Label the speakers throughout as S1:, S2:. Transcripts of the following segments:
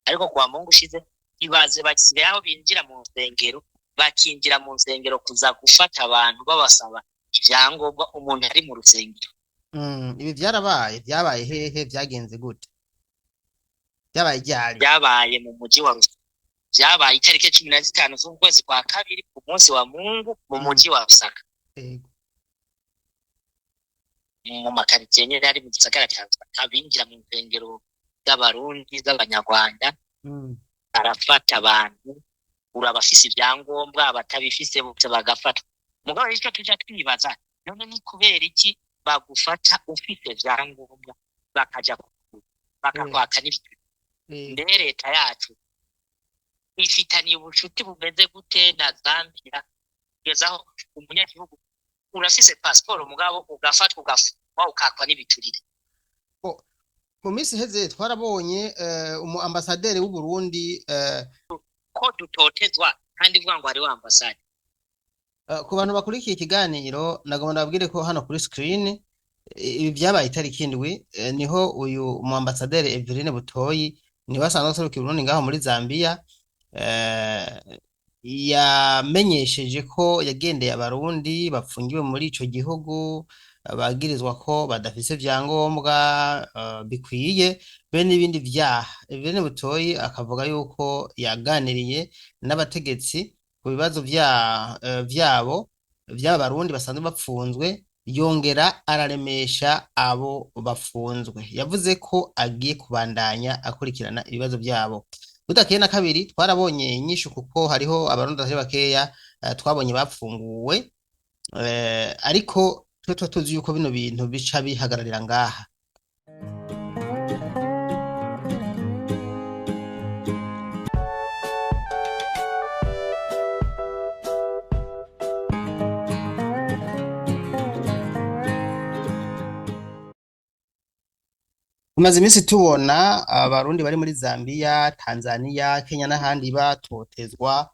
S1: Ariko kuwa Mungu ushize, ibaze, basigaye aho binjira mu nsengero, bakinjira mu nsengero kuza gufata abantu babasaba ivyangombwa, umuntu ari mu rusengero.
S2: Ibi vyarabaye, vyabaye hehe, vyagenze gute, vyabaye ryari?
S1: Byabaye mu muji wa Rusaka, vyabaye itariki 15 z'ukwezi kwa kabiri, ku munsi wa Mungu, mu muji wa Rusaka, mu makaritsiye nyene ari mu gisagara ca Rusaka. Binjira mu nsengero z'Abarundi, z'Abanyarwanda, arafata abantu, urabafise ibyangombwa, abatabifise bose bagafatwa. Mugabo icyo tuja twibaza none ni kubera iki bagufata ufise vyangombwa, bakaja bakakwaka n'ibyo? Mbere leta yacu ifitaniye ubucuti bumeze gute na Zambia, kugeza aho umunyagihugu urafise pasiporo, mugabo ugafatwa, ugafungwa, ukakwa n'ibiturire?
S2: Mu minsi iheze twarabonye umu ambasaderi w'u Burundi
S1: ko dutotezwa kandi uvuga ngo hariho ambasade.
S2: Ku bantu bakurikiye ikiganiro, nagomba ndababwire ko hano kuri screen ibi vyabaye itariki 7, niho uyu umu ambasaderi Eveline Butoyi, niwe asanzwe aserukira Uburundi ngaho muri Zambia, yamenyesheje ko yagendeye Abarundi bapfungiwe muri ico gihugu, bagirizwa ko badafise ivyangombwa bikwiye, be n'ibindi vyaha. Eveline Butoyi akavuga yuko yaganiriye n'abategetsi ku bibazo vyabo, vy'aba Barundi basanzwe bapfunzwe, yongera araremesha abo bafunzwe. Yavuze ko agiye kubandanya akurikirana ibibazo vyabo. Budakeye na kabiri twarabonye inyishu, kuko hariho Abarundi batari bakeya twabonye bapfunguwe, ariko twe tuba tuzi yuko bino bintu bica bihagararira ngaha. Tumaze iminsi tubona Abarundi bari muri Zambia, Tanzania, Kenya n'ahandi batotezwa.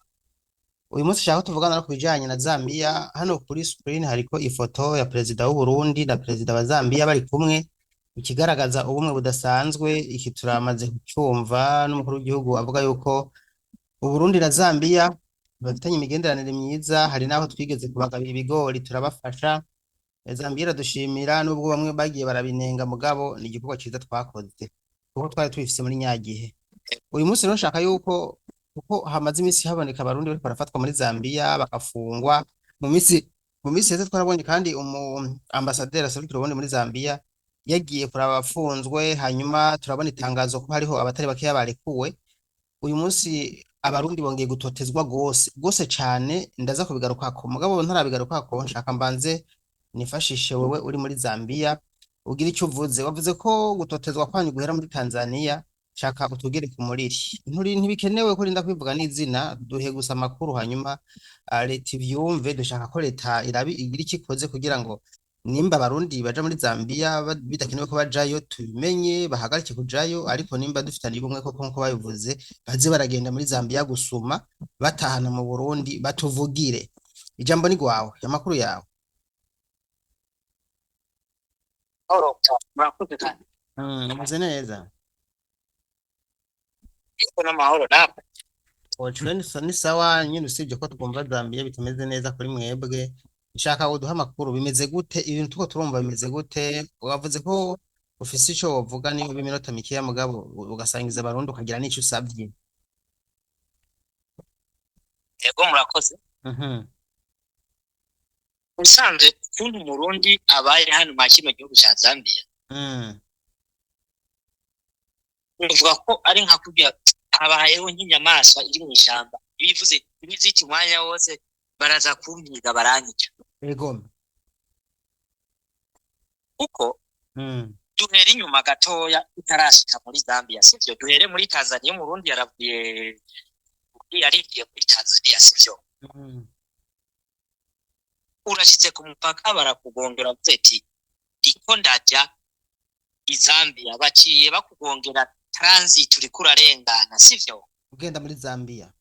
S2: Uyu munsi nshaka ko tuvugana no ku bijanye na Zambia. Hano kuri screen hariko ifoto ya perezida w'u Burundi na perezida wa Zambia bari kumwe, ikigaragaza ubumwe budasanzwe. Iki turamaze kucyumva n'umukuru w'igihugu avuga yuko Uburundi na Zambia bafitanye imigenderanire myiza. Hari n'aho twigeze kubagabira ibigori turabafasha. Zambia iradushimira, nubwo bamwe bagiye barabinenga, mugabo ni igikorwa ciza twakoze kuko twari tubifise muri nyagihe. Uyu munsi rero nshaka yuko, kuko hamaze iminsi haboneka Abarundi bariko barafatwa muri Zambia bakafungwa, mu minsi iheze twarabonye kandi umu ambasaderi aserukira Uburundi muri Zambia yagiye kuraba abafunzwe, hanyuma turabona itangazo ko hariho abatari bakeya barekuwe. Uyu munsi Abarundi bongeye gutotezwa gose gose cane, ndaza kubigarukako. Mugabo ntarabigarukako, nshaka mbanze nifashishe wewe uri muri Zambia ugira icyo uvuze. Wavuze ko gutotezwa kwanyu guhera muri Tanzania, shaka utugere ku muriri. Nturi ntibikenewe ko rinda kwivuga n'izina, duhe gusa amakuru, hanyuma leta ivyumve. Dushaka ko leta irabi igira icyo ikoze kugira ngo nimba Abarundi baja muri Zambia bidakenewe ko bajayo, tubimenye, bahagarike kujayo. Ariko nimba dufitaniye ubumwe koko nkuko babivuze, baze baragenda muri Zambia gusuma, batahana mu Burundi, batuvugire. Ijambo ni gwawe, amakuru yawe.
S1: Murakoze cyane.
S2: Umeze neza?
S1: Yego, n'amahoro, namwe?
S2: Ocho ni sawa nyine, usibye ko twumva Zambia bitameze neza kuri mwebwe. Nshaka uduha amakuru, bimeze gute ibintu tuko turumva, bimeze gute? Wavuze ko ufise ico wovuga, niyo b'iminota mikeya, mugabo ugasangiza Abarundi, ukagira n'ico usavye.
S1: Yego, murakoze. Ubusanzwe ukuntu Umurundi abaye hano mwa kino gihugu ca Zambia, uvuga ko ari nka kurya habayeho nk'inyamaswa iri mw'ishamba, ibivuze ibizita umwanya wose baraza kumpiga baranyica. Kuko duhere inyuma gatoya tutarashika muri Zambia, sivyo? Duhere muri Tanzania. Umurundi yaravuye, yarigiye muri Tanzania, sivyo? Urashitse ku mupaka, barakugongera, bavuze ati ndiko ndaja i Zambia, baciye bakugongera transit, uriko urarengana, sivyo?
S2: Ugenda muri Zambia.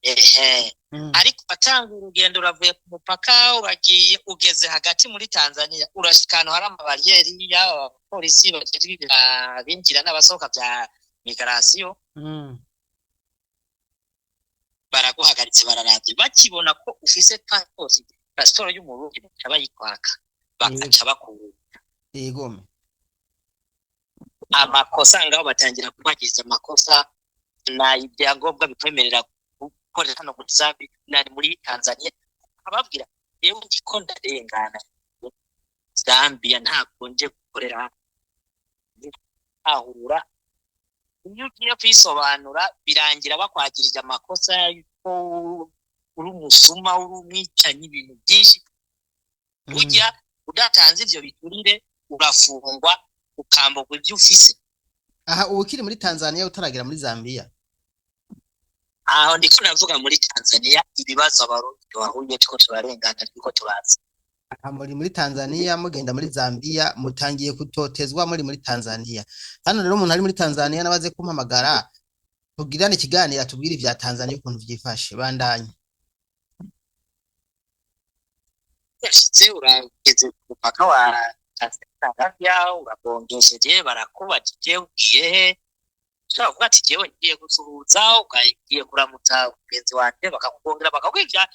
S1: Ehe. Ariko atanga urugendo, uravuye ku mupaka, uragiye, ugeze hagati muri Tanzania, urashika ahantu hari amabariyeri y'aba bapolisi bajejwe binjira n'abasohoka bya Migration, baraguhagaritse, bararavye, bakibona ko ufise pasiporo y'Umurundi, baca bayikwaka, bakaca bakura. Amakosa ngaho batangira kubagiriza amakosa na ibyangombwa bikwemerera gukorera hano muri Zambia na muri Tanzania. Ababwira yewe ndiko ndarengana Zambia, ntabwo nje gukorera ahura. Iyo ugiye kwisobanura birangira bakwagirije amakosa yuko uri umusuma, uri umwicanyi, ibintu byinshi. Burya udatanze ivyo biturire urafungwa, ukamburwa ibyo ufise.
S2: Aha ubu ukiri muri Tanzania, utaragera muri Zambia?
S1: Aho ndiko navuga muri Tanzania, ibibazo Abarundi bahuye, turiko turarengana, turiko turaza.
S2: Aha muri Tanzania, mugenda muri Zambia, mutangiye kutotezwa muri Tanzania. Hano rero umuntu ari muri Tanzania nabaze kumpamagara tugirane ikiganiro, atubwire ivya Tanzania ukuntu vyifashe. Bandanye.
S1: Yashitse, urageze ku mupaka wa Tanzania, uragongesheje, barakubajije ugiye he? Ushobora kuvuga ati jewe ngiye gusuhuza, ugiye kuramutsa mugenzi wanje, bakakugongera, bakakwiga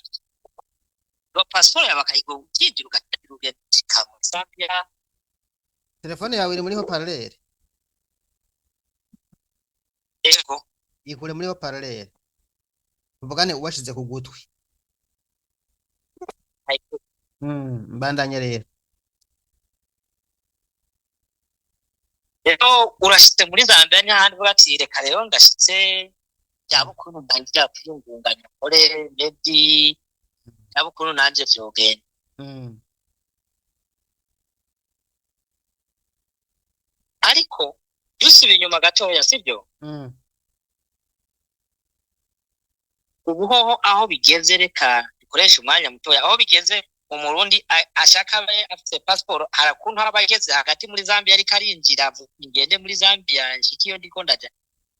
S1: pasiporo yawe, bakayigura, ukinjira, ugatangira urugendo ushika muri Zambia.
S2: Telefone yawe iri muri haut-parleur?
S1: Ego.
S2: Yikure muri haut-parleur, tuvugane ubashize ku gutwi. Bandanye rero.
S1: Rero urashitse muri Zambia n'ahandi, uvuga ati reka rero ndashitse, byaba ukuntu ntangira kwiyungunganya nkore, maybe byaba ukuntu nanje vyogenda. Ariko dusubiye inyuma gatoya, sibyo? Ubu hoho aho bigeze, reka dukoreshe umwanya mutoya, aho bigeze Umurundi ashaka abe afise pasiporo, hari ukuntu aba ageze hagati muri Zambia, ariko arinjira, avuga ngende muri Zambia nshike iyo ndiko ndaja,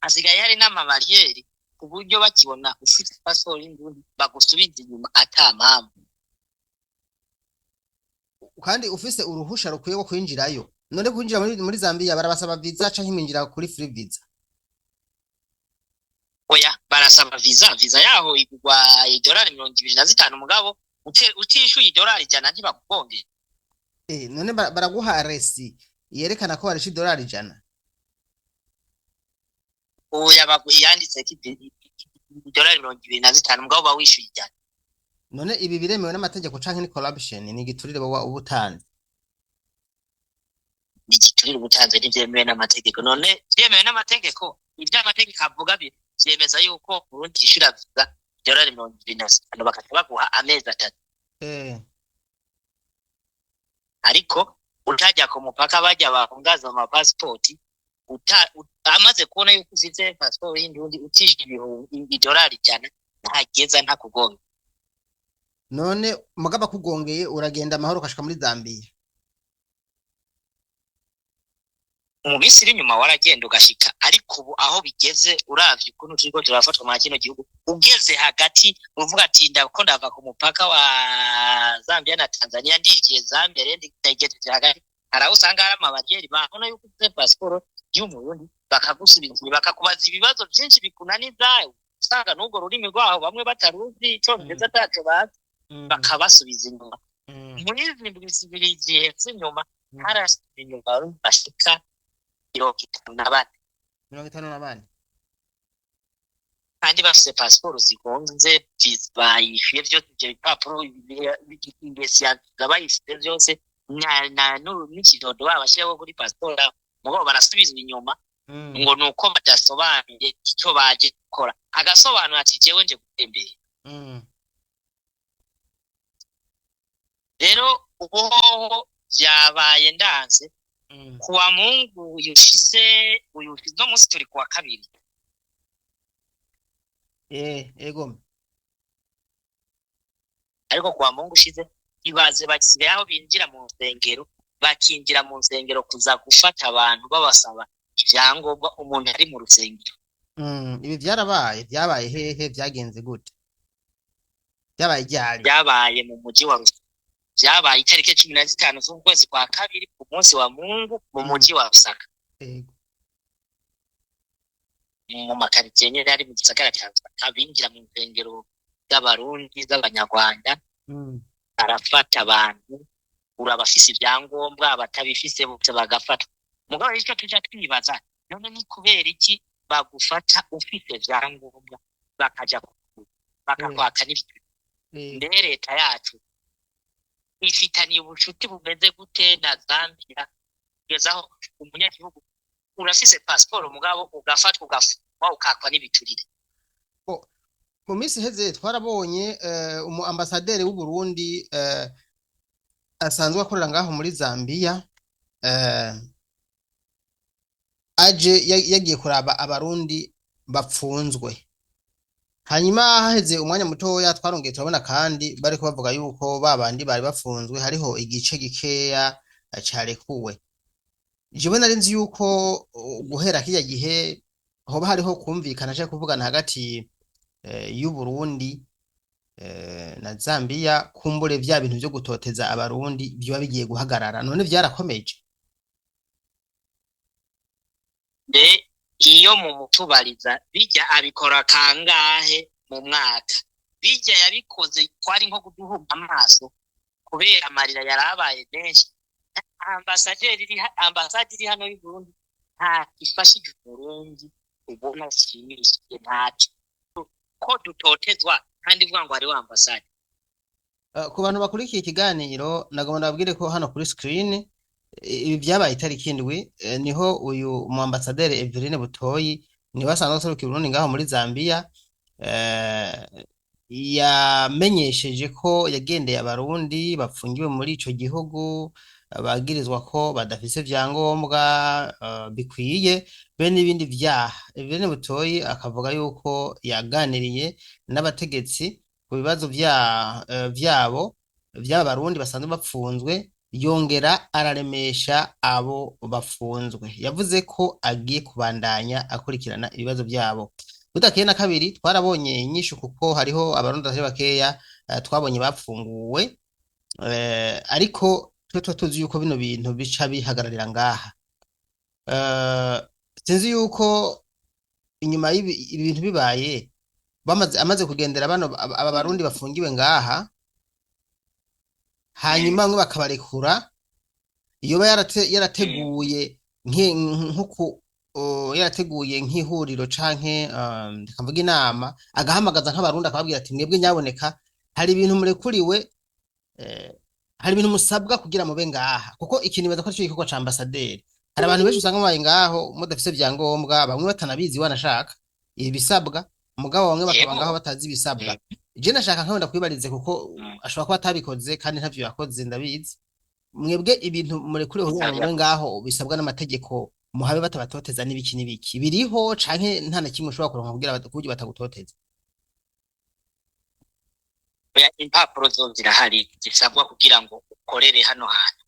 S1: hasigaye hari n'amabariyeri ku buryo bakibona ufite pasiporo y'Indundi bagusubiza inyuma ata mpamvu.
S2: Kandi ufise uruhusha rukwiye rwo kwinjirayo. None kwinjira muri Zambia barabasaba visa canke mwinjira kuri free visa?
S1: Oya, barasaba visa. Visa yaho igurwa idolari 25, mugabo utishyuye idolari 100 ntibakugongera.
S2: None baraguha resi yerekana ko warishe idolari 100?
S1: Oya, yanditseko idolari 25, mugabo uba wishyuye 100.
S2: None ibi biremewe n'amategeko canke ni corruption, ni igiturire woba uba utanze?
S1: Ni igiturire ubutanze, ntibyemewe n'amategeko. None byemewe n'amategeko? Ibyo amategeko avuga vyemeza yuko Uburundi yishyura visa idolari 25, bakaca baguha amezi 3. Ariko utajya ku mupaka, bajya bahungaza amapasipoti, amaze kubona yuko ufite pasiporo y'Indundi, utishyura ibihumbi idolari 100, ntageza ntakugonga.
S2: None mugabo akugongeye uragenda amahoro ukashika muri Zambia?
S1: Mu minsi iri inyuma waragenda ugashika, ariko ubu aho bigeze, uravye ukuntu turiko turafatwa mwa kino gihugu, ugeze hagati uvuga ati ndako ndava ku mupaka wa Zambia na Tanzania, ndigiye Zambia rero ndagejeje hagati, hari aho usanga hari amabariyeri, babona yuko ufite pasiporo y'Umurundi bakagusubiza, bakakubaza ibibazo byinshi bikunaniza, usanga n'urwo rurimi rwaho bamwe bataruzi, Icongereza ataco bazi, bakabasubiza inyuma. Muri izi ndwi 2 zihetse inyuma, harasubiza inyuma bashika 54.
S2: 54?
S1: Kandi bafise pasiporo zigonze, bayishuye vyose, ivyo bipapuro ingesi bayifise vyose, n'ikidodo babashiraho kuri pasiporo, mugabo barasubizwa inyuma ngo nuko badasobanuye ico baje gukora. Agasobanura ati jewe nje gutembera. Rero ubu vyabaye ndanze. Kuwa Mungu ushize, uyu no munsi turi kuwa kabiri.
S2: Ego.
S1: Ariko kuwa Mungu ushize, ibaze basigaye aho binjira mu nsengero, bakinjira mu nsengero kuza gufata abantu babasaba ivyangombwa umuntu ari mu rusengero.
S2: Ibi vyarabaye, vyabaye hehe, vyagenze gute? Vyabaye ryari?
S1: Vyabaye mu muji wa Rusaka. Vyabaye itariki 15 z'ukwezi kwa kabiri, ku munsi wa Mungu, mu muji wa Rusaka.
S2: Ego.
S1: Mu makaritsiye nyene ari mu gisagara ca Lusaka, binjira mu nsengero z'Abarundi, z'Abanyarwanda, arafata abantu, urabafise ibyangombwa, abatabifise bose bagafatwa. Mugabo icyo tuja twibaza none ni kubera iki bagufata ufise vyangombwa bakaja bakakwaka n'ibyo? Mbere leta yacu ifitaniye ubucuti bumeze gute na Zambia kugeza aho umunyagihugu urafise pasiporo mugabo ugafatwa, ugafungwa, ukakwa n'ibiturire?
S2: Mu minsi iheze twarabonye umu ambasaderi w'u Burundi asanzwe akorera ngaho muri Zambia, aje yagiye kuraba Abarundi bapfunzwe. Hanyuma haheze umwanya mutoya twarongeye turabona kandi bariko bavuga yuko babandi bari bafunzwe hariho igice gikeya carekuwe. Jewe nari nzi yuko guhera kirya gihe hoba hariho kumvikana canke kuvugana hagati y'u Burundi na Zambia, kumbure vya bintu vyo gutoteza Abarundi vyoba bigiye guhagarara. None vyarakomeje?
S1: Mbe iyo mu mutubariza, bijya abikora kangahe mu mwaka? Bijya yabikoze kwari nko kuduhuma amaso kubera amarira yarabaye menshi. Ambasaderi iri ambasade iri hano y'u Burundi nta ifashije Uburundi ubona shimishije, ntacyo ko dutotezwa kandi uvuga ngo hariho ambasade.
S2: Ku bantu bakurikiye ikiganiro, nagomba ndababwire ko hano kuri screen ibi vyabaye itariki 7, niho uyu mu ambasaderi Eveline Butoyi, niwe asanzwe aserukira Uburundi ngaho muri Zambia, yamenyesheje ko yagendeye Abarundi bapfungiwe muri ico gihugu, bagirizwa ko badafise vyangombwa bikwiye be n'ibindi vyaha. Eveline Butoyi akavuga yuko yaganiriye n'abategetsi ku bibazo vyabo vy'aba Barundi basanzwe bapfunzwe, yongera araremesha abo bafunzwe. Yavuze ko agiye kubandanya akurikirana ibibazo vyabo. Budakeye na kabiri twarabonye inyishu, kuko hariho Abarundi batari bakeya twabonye bapfunguwe, ariko twe tuba tuzi yuko bino bintu bica bihagararira ngaha. Sinzi yuko inyuma y'ibi ibi bintu bibaye, bamaze amaze kugendera bano aba Barundi bafungiwe ngaha, hanyuma bamwe bakabarekura, yoba yarateguye nkuku yarateguye nk'ihuriro canke reka mvuge inama, agahamagaza nk'Abarundi akababwira ati: "Mwebwe nyaboneka hari ibintu murekuriwe, hari ibintu musabwa kugira mube ngaha." Kuko ikintu nibaza ko arico gikorwa ca ambasaderi. Hari abantu benshi usanga mubaye ngaho mudafise vyangombwa, bamwe batanabizi wanashaka ibisabwa, mugabo bamwe bakaba ngaho batazi ibisabwa. Je nashaka nkawe ndakwibarize, kuko ashobora kuba atabikoze kandi ntavyo yakoze, ndabizi. Mwebwe ibintu murekuriwe kugira ngo mube ngaho bisabwa n'amategeko, muhabe batabatoteza n'ibiki n'ibiki, biriho canke nta na kimwe ushobora kuronka kugira kuburyo batagutoteza?
S1: Oya, impapuro zo zirahari zisabwa kugira ngo ukorere hano hantu.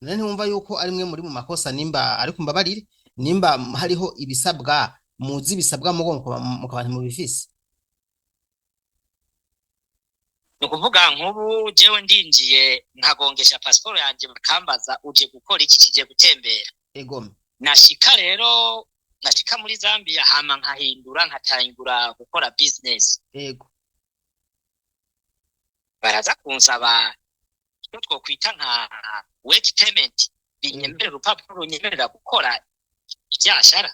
S2: None ntiwumva yuko ari mwe muri mu makosa nimba, ariko mbabarire, nimba hariho ibisabwa muzi bisabwa mugo mukaba ntimubifise?
S1: Ni ukuvuga nk'ubu jewe ndinjiye nkagongesha pasiporo yanjye, bakambaza: "Uje gukora iki?" "Kije gutembera."
S2: Egome.
S1: Nashika rero, nashika muri Zambia, hama nkahindura, nkatangura gukora business, baraza kunsaba icyo twokwita nka work permit binyemerera, urupapuro runyemerera gukora ibyashara.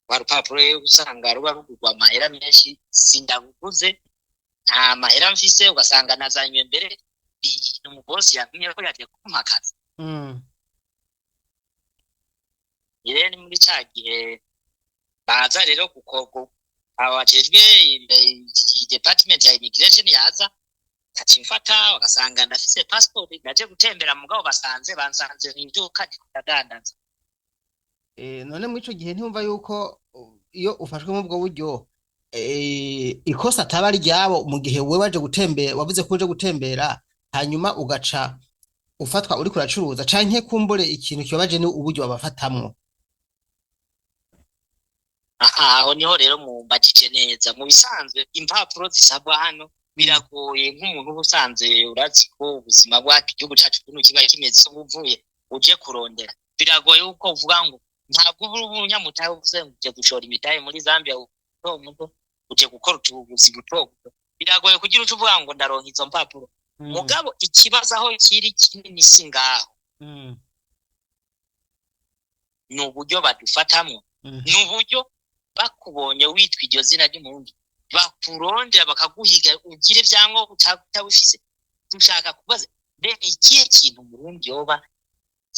S1: Rwa rupapuro rero usanga ruba rugurwa amahera menshi, sindabuguze, nta mahera mfise, ugasanga nazanywe mbere umubosi yambwiye ko yagiye kumpa akazi. Rero ni muri ca gihe baza rero gukorwa abajejwe department ya immigration yaza kacimfata, bagasanga ndafise passport naje gutembera, mugabo basanze bansanze mw'iduka ndiko ndadandaza.
S2: None muri ico gihe ntiwumva yuko iyo ufashwe muri ubwo buryo ikosa ataba ari ryabo, mu gihe wewe waje gutembera, wavuze ko uje gutembera, hanyuma ugaca ufatwa uriko uracuruza? Canke kumbure ikintu kibabaje ni uburyo babafatamwo?
S1: Aha, aho niho rero mumbajije neza. Mu bisanzwe impapuro zisabwa hano biragoye, nk'umuntu uba usanzwe urazi ko ubuzima bwacu, igihugu cacu ukuntu kiba kimeze, uba uvuye uje kurondera, biragoye uko uvuga ngo Ntabwo uba uri umunyamutahe uvuze ngo uje gushora imitahe muri Zambia muto muto, uje gukora utubuzi buto buto, biragoye kugira uco uvuga ngo ndaronka izo mpapuro. Mugabo ikibazo aho kiri kinini si ngaho, ni uburyo badufatamwo, ni uburyo bakubonye witwa iryo zina ry'Umurundi bakurondera, bakaguhiga, ugira ibyangombwa utabifise. Dushaka kubaza mbe ni ikihe kintu Umurundi yoba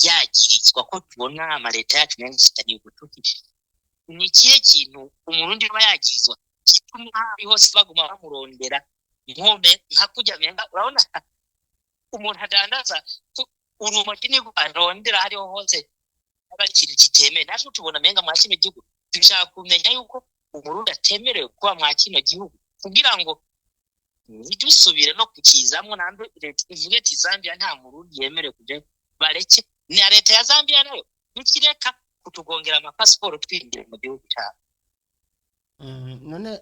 S1: yagirizwa, ko tubona amaleta yacu menshi afitaniye ubucuti? Ni ikihe kintu Umurundi yoba yagirizwa gituma ahari hose baguma bamurondera, nkome nka kurya menga urabona umuntu adandaza urumogi nibwo arondera hariho hose, aba ari ikintu kitemewe. Natwe tubona menga mwa kino gihugu, dushaka kumenya yuko Umurundi atemerewe kuba mwa kino gihugu, kugira ngo ntidusubire no kukizamwo. Nambe leta ivuge ati Zambia nta Murundi yemerewe kujayo, bareke na leta ya Zambia nayo nikireka kutugongera amapasiporo twinjire mu gihugu cyabo.
S2: None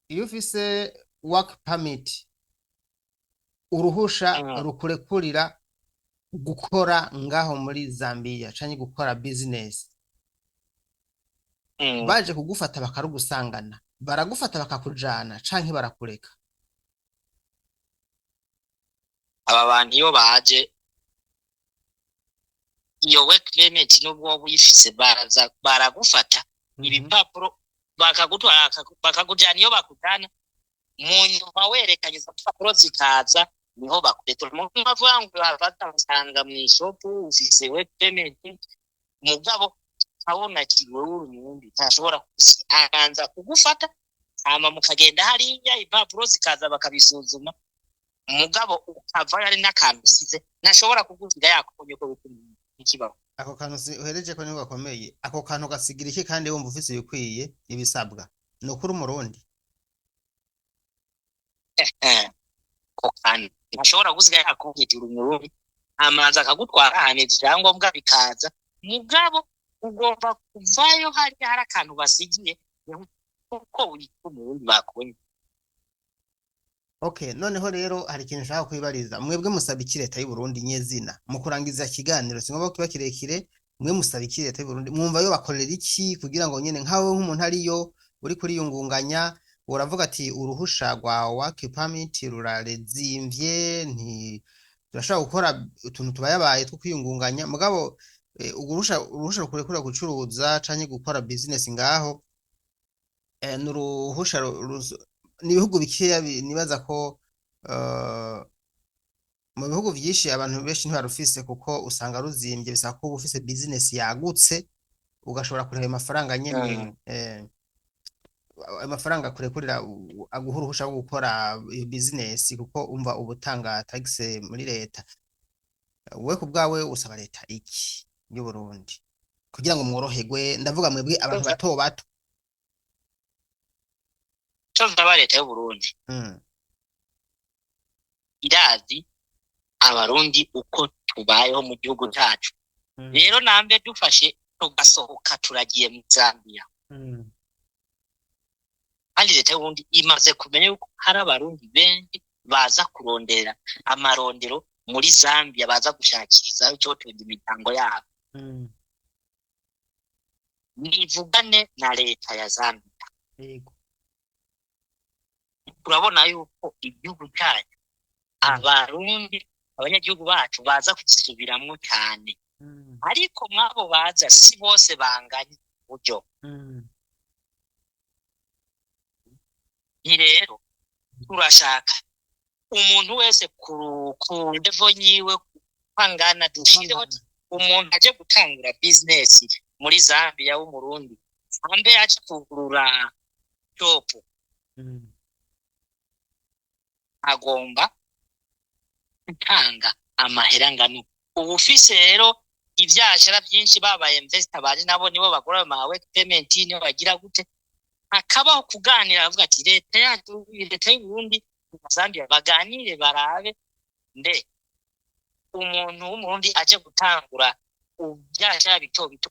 S2: iyo ufise work permit, uruhusha rukurekurira gukora ngaho muri Zambia canke gukora business, baje kugufata bakarugusangana, baragufata bakakujana canke barakureka?
S1: Aba bantu iyo baje, iyo work permit nubwo waba uyifise, baraza baragufata, ibipapuro bakagutwara, bakakujana. Iyo bakujana, mu nyuma werekanye izo mpapuro zikaza, niho bakurekura. Mu bavuga ngo bafata usanga mw'ishopu ufise work permit, mugabo abona ati wewe uri Umurundi, ntashobora kusi abanza kugufata, hama mukagenda hariya, impapuro zikaza bakabisuzuma, mugabo ukavayo ari n'akantu usize, ntashobora kugusiga yakubonye ko ikibaho.
S2: Ako kantu uhereje ko niko gakomeye. Ako kantu gasigira iki kandi wumva ufise ibikwiye ibisabwa? Ni ukuri Umurundi.
S1: Ako kantu ntashobora gusiga yakubwiye uri Umurundi, amanza akagutwara ahantu ivyangombwa bikaza, mugabo ugomba kuvayo hari akantu basigiye kuko witwa Umurundi bakubonye.
S2: Okay, noneho rero hari ikintu nshaka kwibariza. Mwebwe musaba iki leta y'u Burundi nyezina? Mu kurangiza ikiganiro, singombwa ko kiba kirekire, mwe musaba iki leta y'u Burundi? Mwumva yo bakorera iki kugira ngo nyene nkawe nk'umuntu ariyo uri kuriyungunganya, uravuga ati uruhusha rwa work permit rurarezimvye, nti turashobora gukora utuntu tubayabaye two kwiyungunganya, mugabo uruhusha rukurekura gucuruza canke gukora business ngaho, n'uruhusha ni ibihugu bikeya nibaza ko mu bihugu vyinshi abantu benshi ntibarufise, kuko usanga ruzimvye, bisaba ko uba ufise business yagutse ugashobora kuriha ayo mafaranga nyene, ayo mafaranga akurekurira aguha uruhusha rwo gukora iyo business, kuko umva uba utanga tax muri leta. We ku bwawe usaba leta iki y'u Burundi kugira ngo mworoherwe? Ndavuga mwebwe abantu bato bato.
S1: Ico nsaba leta y'u Burundi, irazi Abarundi uko tubayeho mu gihugu cacu. Rero nambe dufashe tugasohoka turagiye mu Zambia, kandi leta y'Uburundi imaze kumenya yuko hari Abarundi benshi baza kurondera amarondero muri Zambia, baza gushakiriza icotunga imiryango yabo, nivugane na leta ya Zambia. Turabona yuko igihugu cyacu, Abarundi, abanyagihugu bacu baza kuzisubiramwo cyane, ariko mwabo baza si bose banganya uburyo. Ni rero turashaka umuntu wese ku level yiwe kwangana, dushireho umuntu aje gutangura business muri Zambia w'Umurundi, ambe aje kugurura shop, agomba gutanga amahera angana uku. Ubu ufise rero ivyashara vyinshi, babaye investor baje nabo nibo bagura ayo ma work permit, nibo bagira gute, hakabaho kuganira, bavuga ati leta yacu, leta y'u Burundi na Zambia baganire, barabe nde umuntu w'Umurundi aje gutangura ivyashara bito bito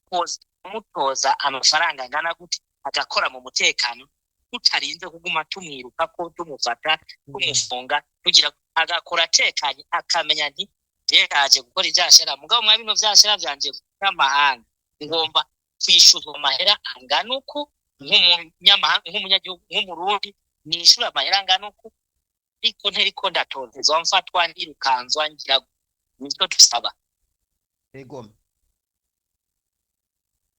S1: kumutoza amafaranga angana gute, agakora mu mutekano tutarinze kuguma tumwiruka ko tumufata, tumufunga, kugira agakora atekanye, akamenya nti Yaje gukora ivyashara, mugabo mwa bino vyashara vyanje by'amahanga ngomba kwishurwa amahera angana uku nk'umunyamahanga, nk'umunyagihugu, nk'Umurundi, nishura amahera angana uku, ariko nteriko ndatotezwa, mfatwa, ntirukanzwa, ngira nitwo dusaba.
S2: Ego.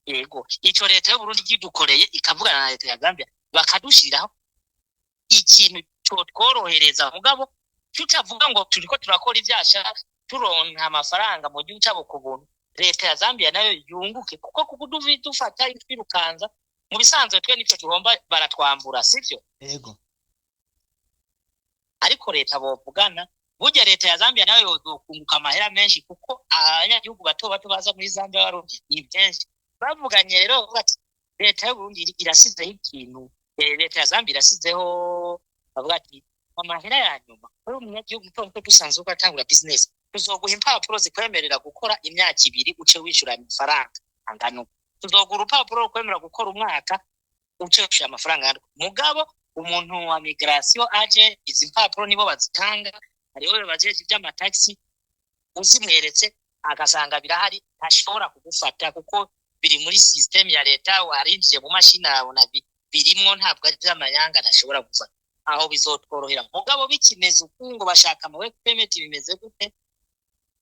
S1: Yego, ico leta y'Uburundi kidukoreye, ikavugana na leta ya Zambia, bakadushiriraho ikintu cotworohereza, mugabo tutavuga ngo turiko turakora ivyashara turonka amafaranga mu gihugu cabo ku buntu, leta ya Zambia nayo yunguke, kuko dufata twirukanza mu bisanzwe twe nitwe duhomba, baratwambura, sivyo?
S2: Ego.
S1: Ariko leta bovugana, burya leta ya Zambia nayo yozokunguka amahera menshi, kuko abanyagihugu bato bato baza muri Zambia b'Abarundi ni benshi. Bavuganye rero bavuga ati leta y'Uburundi irasizeho ikintu, leta ya Zambia irasizeho, bavuga ati amahera ya nyuma uri umunyagihugu muto muto dusanzwe ugatangura business, tuzoguha impapuro zikwemerera gukora imyaka 2, uce wishura amafaranga angana uku, tuzoguha urupapuro rukwemerera gukora umwaka, uce wishura amafaranga angana uku. Mugabo umuntu wa migration aje, izi mpapuro nibo bazitanga, hariho bajeje ivy'amataxi, uzimweretse agasanga birahari, ntashobora kugufata kuko biri muri system ya leta, warinjiye mu mashini arabona birimwo, ntabwo ari ivy'amanyanga, ntashobora gufata. Aho bizotworohera. Mugabo bikimeze uku ngo bashaka ama work permit, bimeze gute,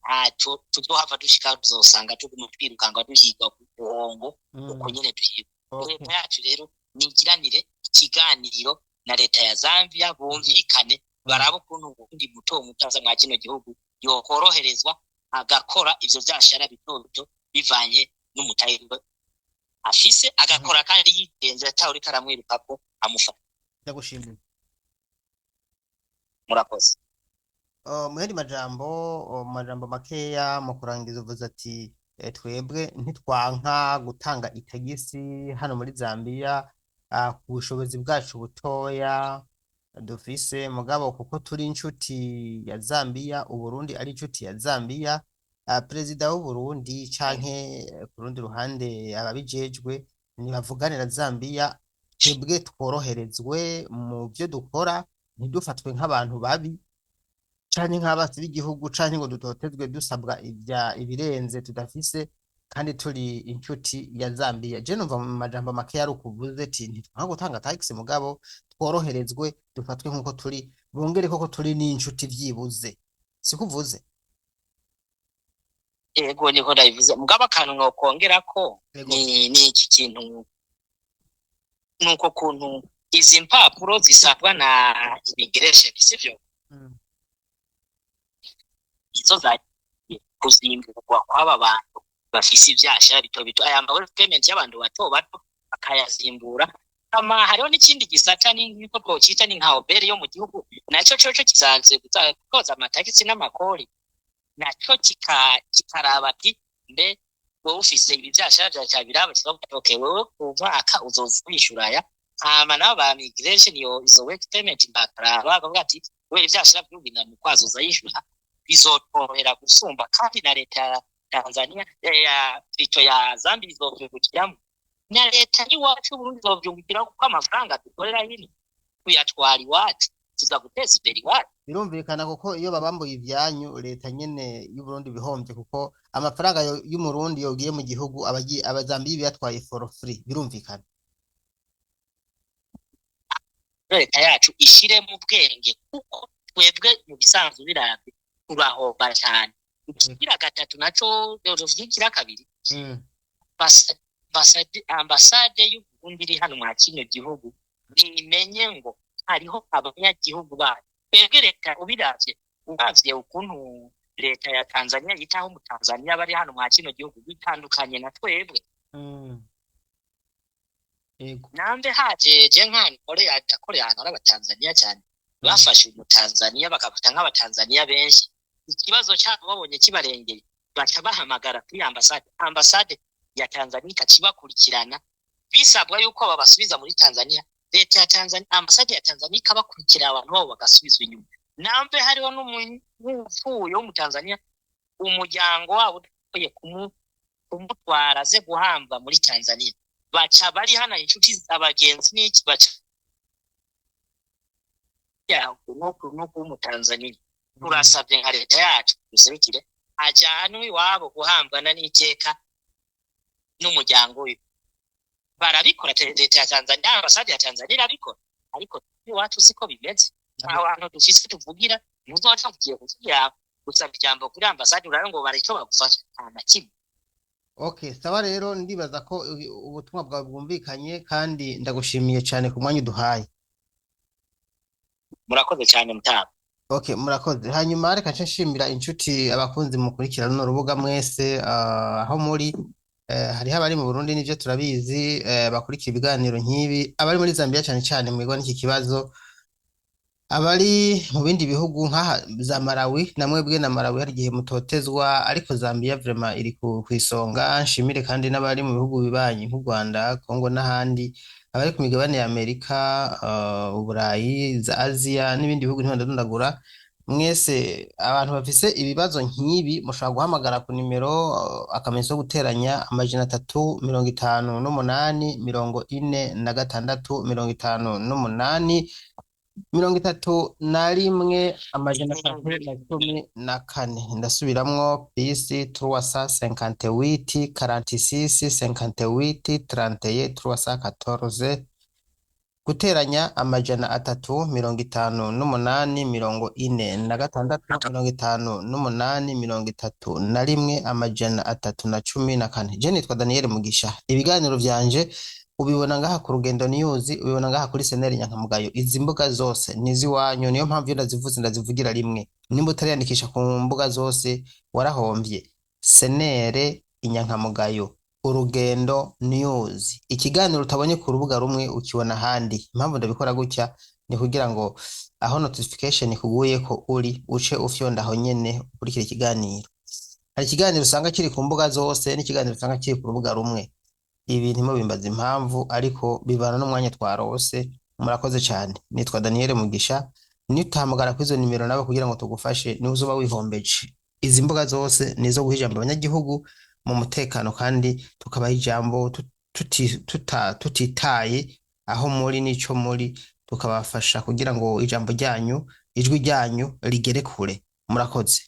S1: ntacyo tuzohava dushika, tuzosanga tuguma twirukanga, duhigwa ku buhongo uko nyene duhigwa. Leta yacu rero nigiranire ikiganiro na leta ya Zambia, bumvikane, barabe ukuntu ubundi muto muto aza mwa kino gihugu yokoroherezwa agakora ivyo vyashara bito bito bivanye n'umutahe afise, agakora kandi yigenze, atawuriko aramwirukako amufata.
S2: Ndagushimiye.
S1: Murakoze.
S2: Mu yandi majambo, mu majambo makeya, mu kurangiza uvuze ati twebwe ntitwanka gutanga itagisi hano muri Zambia, ku bushobozi bwacu butoya dufise, mugabo kuko turi inshuti ya Zambia, Uburundi ari inshuti ya Zambia, perezida w'Uburundi canke ku rundi ruhande ababijejwe nibavugane na Zambia, twebwe tworoherezwe mu vyo dukora, ntidufatwe nk'abantu babi canke nk'abatsi b'igihugu, canke ngo dutotezwe dusabwa ivya ibirenze tudafise kandi turi inshuti ya Zambia. Je numva mu majambo make yari ukuvuze ati ntitwanka gutanga tax, mugabo tworoherezwe, dufatwe nk'uko turi, bongere koko turi n'inshuti vyibuze, siko uvuze?
S1: Ego, niko ndabivuze, mugabo akantu nokongerako
S2: Ego.
S1: ni iki kintu, nuko kuntu izi mpapuro zisabwa na immigration, sivyo? Izo zagiye kuzimburwa kw'aba bantu bafise ivyashara bito bito, aya ma payment y'abantu bato bato bakayazimbura. Ama hariho n'ikindi gisata, ni niko twocita, ni nka OBR yo mu gihugu, naco coco kisanzwe gutoza amatagisi n'amakori, naco kikaraba ati mbe wowe ufise ibi vyashara vyawe biraba, kikavuga ati okay, wewe ku mwaka uzoza wishura aya. Hama nabo ba migration, yo izo work permit, bakaraba bakavuga ati kubera ivyashara vy'ubwina mu kwazo uza yishura, bizotworohera gusumba. Kandi na leta ya Tanzania, ya ito ya Zambia izovyungukiramo, na leta y'iwacu Burundi izovyungukiramo, kuko amafaranga dukorera hino tuyatwara iwacu, tuza guteza imbere iwacu.
S2: Birumvikana, kuko iyo babambuye ivyanyu, leta nyene y'Uburundi bihomvye, kuko amafaranga y'Umurundi yogiye mu gihugu abagiye Abazambiya biyatwaye for free, birumvikana.
S1: Leta yacu ishire mu bwenge, kuko twebwe mu bisanzwe biravye turahomba cyane. Ikigira gatatu naco vyinjira kabiri, ambasade y'Uburundi iri hano mwa kino gihugu nimenye ngo hariho abanyagihugu bayo. Twebwe leta ubiravye, uravye ukuntu leta ya Tanzania yitaho umutanzania bari hano mwa kino gihugu, bitandukanye na twebwe.
S2: Yego.
S1: Nambe hajeje nk'ahantu nkorera, ndakorera ahantu hari Abatanzaniya cyane, bafashe Umutanzaniya bagafata nk'Abatanzaniya benshi, ikibazo cyabo babonye kibarengeye baca bahamagara kuri ambasade, ambasade ya Tanzania ikakibakurikirana, bisabwa yuko babasubiza muri Tanzania, leta ya Tanzania, ambasade ya Tanzania ikabakurikira, abantu babo bagasubizwa inyuma. Nambe hariho n'umupfuye w'Umutanzania, umuryango wabo udashoboye kumutwara aze guhamba muri Tanzania, baca bari hano inshuti abagenzi n'iki, baca no kuba Umutanzania. Turasabye nka leta yacu duserukire. Ajanwe iwabo guhambwana n'iteka n'umuryango we. Barabikora, leta ya Tanzania, ambasade ya Tanzania irabikora, ariko iwacu siko bimeze. Aho hantu dufise tuvugira, ntuzoca tugiye kuvugira gusaba ijambo kuri ambasade urabe ngo barico bagufasha, nta na kimwe.
S2: Okay, sawa. Rero ndibaza ko ubutumwa bwawe bwumvikanye kandi ndagushimiye cyane ku mwanya uduhaye.
S1: Murakoze cyane, mutaba.
S2: Okay, murakoze. Hanyuma reka nce nshimira inshuti, abakunzi mukurikira runo rubuga mwese, aho muri, hariho abari mu Burundi, nivyo turabizi, bakurikira ibiganiro nk'ibi, abari muri Zambia cyane cyane mwigwa n'iki kibazo, abari mu bindi bihugu nkaha za Malawi, na mwebwe na Malawi hari igihe mutotezwa, ariko Zambia vraiment iri ku isonga. Nshimire kandi n'abari mu bihugu bibanyi nk'u Rwanda, Congo n'ahandi, abari ku migabane ya Amerika, Uburayi, za Aziya n'ibindi bihugu ntibandadondagura. Mwese abantu bafise ibibazo nk'ibi mushobora guhamagara ku nimero, akamenyetso ko guteranya 358 46 58 31 314. Ndasubiramwo: plus 358 46 58 31 314, guteranya 358 46 58 31 314. Je nitwa Daniel Mugisha. Ibiganiro vyanje ubibona ngaha ku Rugendo News, ubibona ngaha kuri Seneri Nyankamugayo. Izi mbuga zose ni iz'iwanyu, niyo mpamvu iyo ndazivuze ndazivugira rimwe. Nimba utariyandikisha ku mbuga zose warahomvye. Senere Inyankamugayo, Urugendo News, ikiganiro utabonye ku rubuga rumwe ukibona ahandi. Impamvu ndabikora gutya ni kugira ngo aho notification ikuguye ko uri uce ufyonda aho nyene ukurikira ikiganiro. Hari ikiganiro usanga kiri ku mbuga zose n'ikiganiro usanga kiri ku rubuga rumwe. Ibi ntimubimbaze impamvu, ariko bivana n'umwanya twarose. Murakoze cyane. Nitwa Daniel Mugisha. Nitahamagara kuri izo nimero nawe kugira ngo tugufashe, niwe uzoba wihombeje. Izi mbuga zose ni izo guha ijambo abanyagihugu mu mutekano, kandi tukabaha ijambo tutitaye aho muri n'ico muri, tukabafasha kugira ngo ijambo ryanyu, ijwi ryanyu rigere kure. Murakoze.